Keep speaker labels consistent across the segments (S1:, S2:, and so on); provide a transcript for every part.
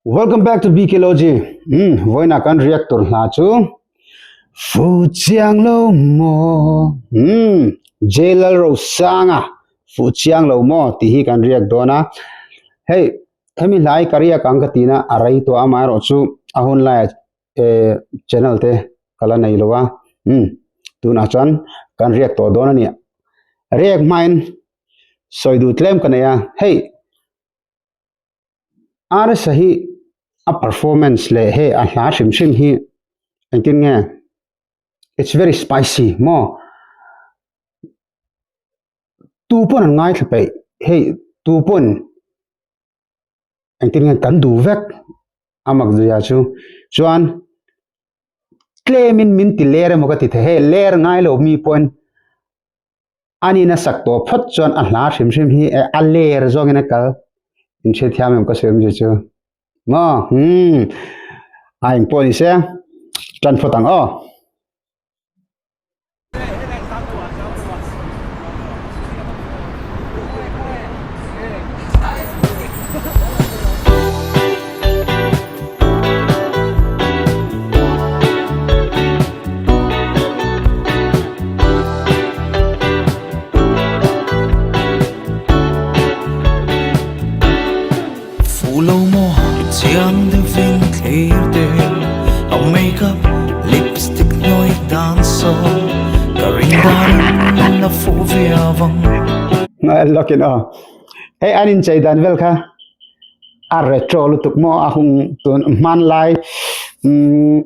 S1: Welcome back to BK Logy. Hmm, voina kan react tur hla chu Fu Chiang Lo Mo. Hmm, J Lal Ro Sanga Fu Chiang Lo Mo ti hi kan react dawn a. Hei, hemi hlai ka react ang ka tina a rei tawh a amaherawh chu a hun lai eh channel te ka la nei lo a. Hmm, tunah chuan kan react tawh dawn a ni. React hmain sawi duh tlem ka nei a. Hei, Arsa hi a performance leh hei a hla hrim hrim hi engtin nge it's very spicy maw tu pawn an ngaithla peih hei tu pawn engtin nge kan duh vek a mak zia chu chuan tlemin min ti ler emaw ka ti thei hei ler ngai lo mi pawn. Anin a sak tawh phawt chuan a hla hrim hrim hi a ler zawngin a kal. In hrethiam em ka sawi awmzia chu. Maw? Hmm. A engpawh ni se tan phawt ang aw.
S2: Fu lo maw chiang deuhin thlir te A makeup lipstick hnuai dan saw Ka ring danin a fuh viau ang.
S1: Lawkin aw. Hei an inchei dan vel kha a retro lutuk maw a hung tun hmanlai umm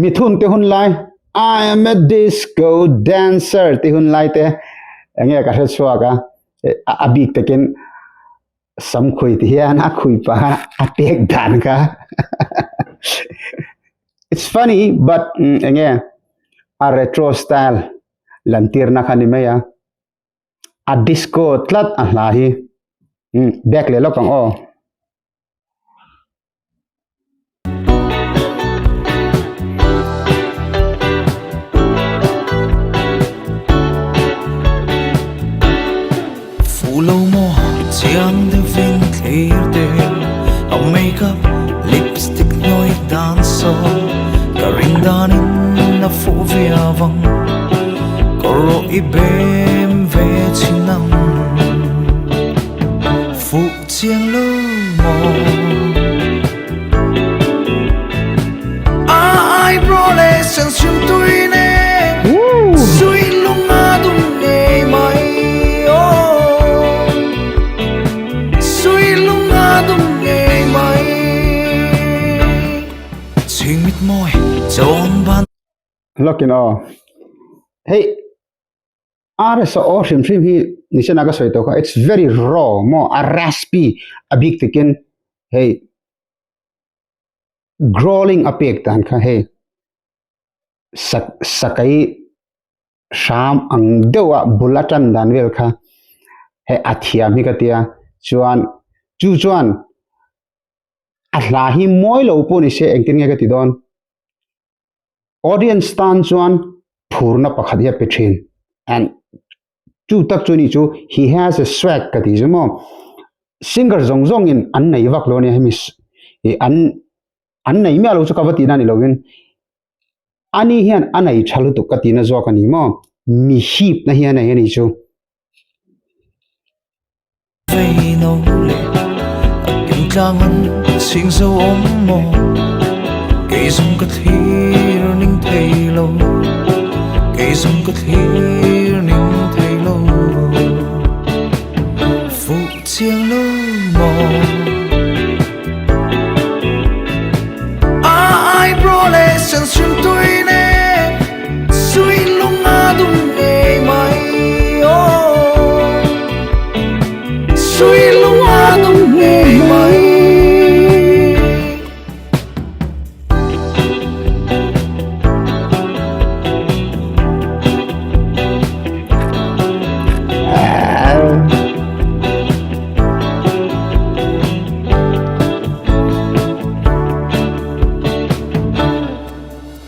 S1: mithun te hun lai I am a disco dancer tih hun lai te enge ka hre chhuak a a bik takin sam khui ti hian a khui pah a a pek dan kha it's funny but enge a retro style lantirna kha ni mai a. A disco tlat a hla hi umm back leh lawk ang aw.
S2: Fu lo maw chiang deuhin thlir te A makeup lipstick hnuai dan saw Ka ring danin a fuh viau ang Ka rawh i bem ve chin ang Fuh chiang lo maw A eyebrow leh sen hrim tui nen Sui lung a dum ngei mai oh Sui lung a dum ngei mai Chhing mit mawi chawn ban
S1: Lawkin aw. Hei RS aw hrim hrim hi nisena ka sawi tawh kha it's very raw maw a raspy a bik takin hei growling a pek dan kha hei sak sakai hram ang deuh a bul a tan dan vel kha hei a thiam hi ka tia chuan chu chuan a hla hi mawi lo pawh ni se engtin nge ka ti dawn. Audience tan chuan phurna pakhat hi a pe thin and chu tak chu ni chu he has a swag ka tih chu maw singer zawng zawng in an nei vak lo a nia hemi ih an an nei miah lo chu ka va tihna ni lovin ani hian a nei tha lutuk ka tihna zawk a ni maw mi hipna hi a nei a ni chu.
S2: Vei no leh a kim tlang an chhing zo awm maw Kei zawng ka thlir ning thei lo Kei zawng ka thlir ning thei lo Fuh chiang lo maw A eyebrow leh sen hrim tui nen Sui lung a dum ngei mai aw Sui lung a dum ngei mai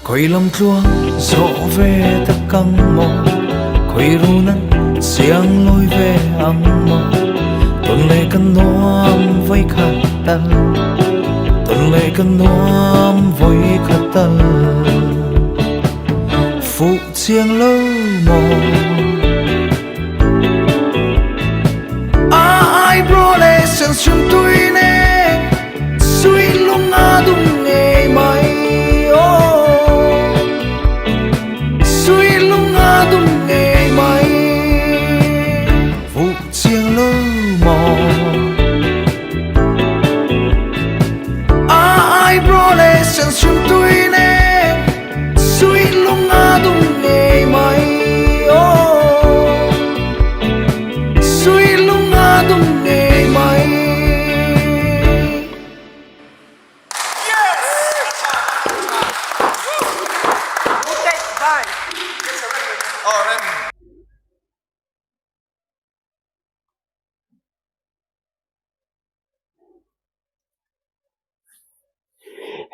S2: Khawi lam tluang zawh ve tak ang maw Khawi run an siang lawi ve ang maw Tawn leh kan nuam vawi khat tal. leh ka nuam vawi khat tal fuh chiang lo maw A eyebrow leh sen tui nen sui lung a dum ngei mai aw sui lung a dum ngei mai fuh chiang lo maw A eyebrow leh sen tui nen sui lung a dum ngei mai aw sui lung a dum ngei mai.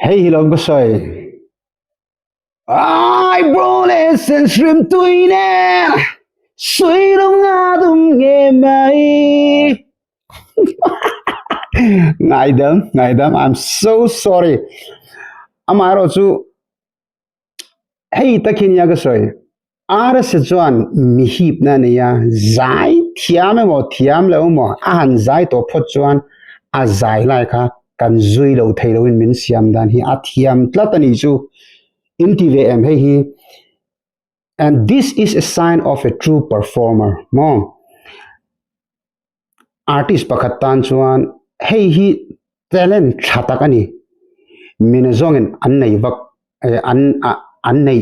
S1: Hei hi lawm ka sawi. Eyebrow leh sen hrim tui nen sui lung a dum nge mai. Ngaidam, ngaidam, I'm so sorry. Amaherawh chu Hei tak hi nia ka sawi, RS chuan mi hipna a nei a, zai thiam emaw thiam lo emaw a han zai tawh phawt chuan a zai lai kha kan zui lo thei loin min siam dan hi a thiam tlat a nih chu in ti ve em hei hi and this is a sign of a true performer maw artist pakhat tan chuan hei hi talent tha tak a ni mina zawngin an nei vak eh an ah an nei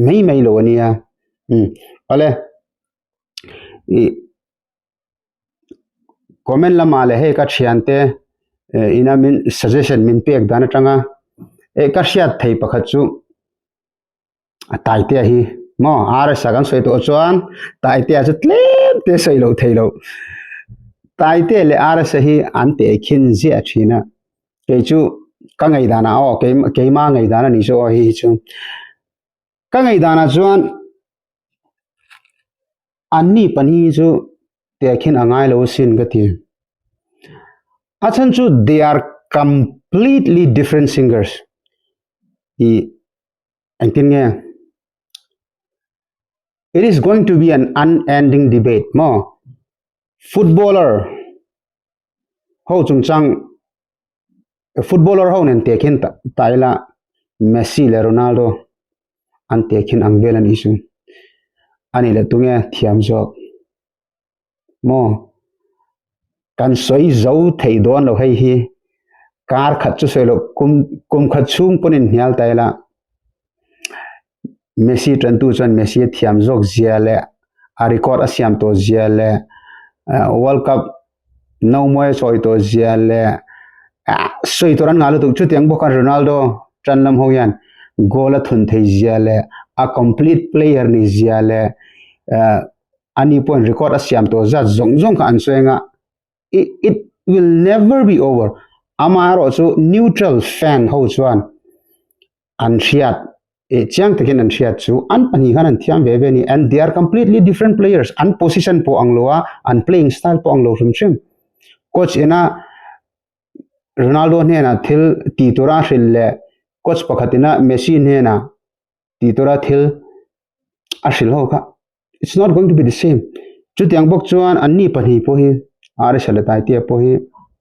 S1: mai mai lo a nia umm awle ih comment lamah leh hei ka thiante eh ina min suggestion min pek dan atanga eh ka hriat thei pakhat chu. A Taitea hi maw RS a kan sawi tawh chuan Taitea chu tlem te sawi loh theih loh. Taitea leh RS a hi an tehkhin ziah thin a, kei chu ka ngaihdanah aw keima ngaihdan a nih chu aw hei hi chu. Ka ngaihdanah chuan anni pahnih hi chu tehkhin a ngai lo asin ka ti. A chhan chu they are completely different singers. Ih Engtin nge? It is going to be an unending debate maw? Footballer ho chungchang footballer ho nen tehkhin ta ila Messi leh Ronaldo an tehkhin ang vel a nih chu. A nih leh tunge thiam zawk maw? Kan sawi zo thei dawn lo hei hi kar khat chu sawi loh kum kum khat chhung pawn inhnial ta ila Messi tantu chuan Messi a thiam zawk zia leh a record a siam tawh zia leh World Cup no mawi a chawi tawh zia leh sawi tur an ngah lutuk chutiang bawk a Ronaldo tan lam ho hian goal a thun thei zia leh a complete player ni zia leh ani pawhin record a siam tawh zat zawng zawng kha an sawi anga it it will never be over amaherawh chu neutral fan ho chuan an hriat eh chiang takin an hriat chu an pahnih khan an thiam ve ve a ni and they are completely different players an position pawh ang lo a an playing style pawh ang lo hrim hrim coach ina Ronaldo hnenah thil tih tura a hrilh leh coach pakhat ina Messi hnenah tih tura thil a hrilh ho kha it's not going to be the same chutiang bawk chuan anni pahnih pawh hi RS leh Taitea pawh hi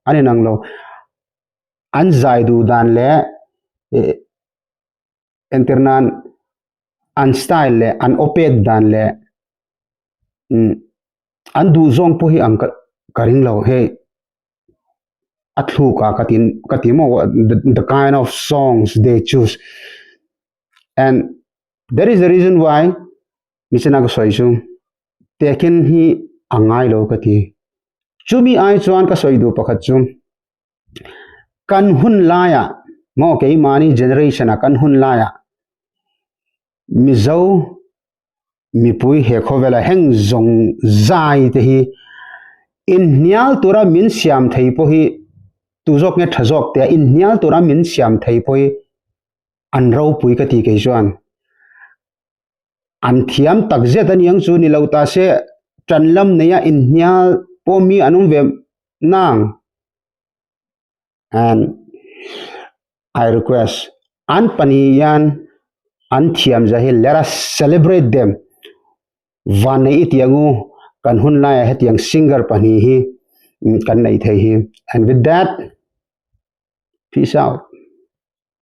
S1: an inang lo an zai duh dan leh eh entir nan an style leh an aw pek dan leh umm an duh zawng pawh hi ang ka ka ring lo hei. a thluk a ka ti ka ti maw the kind of songs they choose and there is a reason why nichina ka sawi chu tehkhin hi a ngai lo ka ti chumi ai chuan ka sawi duh pakhat chu kan hun laiah maw keimahni generation ah kan hun laiah Mizo mipui he khawvela heng zawng zai te hi inhnial tura min siam thei pawh hi tu zawk nge tha zawk te a inhnial tura min siam thei pawh hi an ropui ka ti kei chuan an thiam tak zet a niang chu ni lo ta se tan lam neia inhnial pawh mi an awm ve nang and. I request an pahnih hian an thiam zia hi let us celebrate them vannei i tiangu kan hun laiah hetiang singer pahnih hi kan neih thei hi and with that peace out.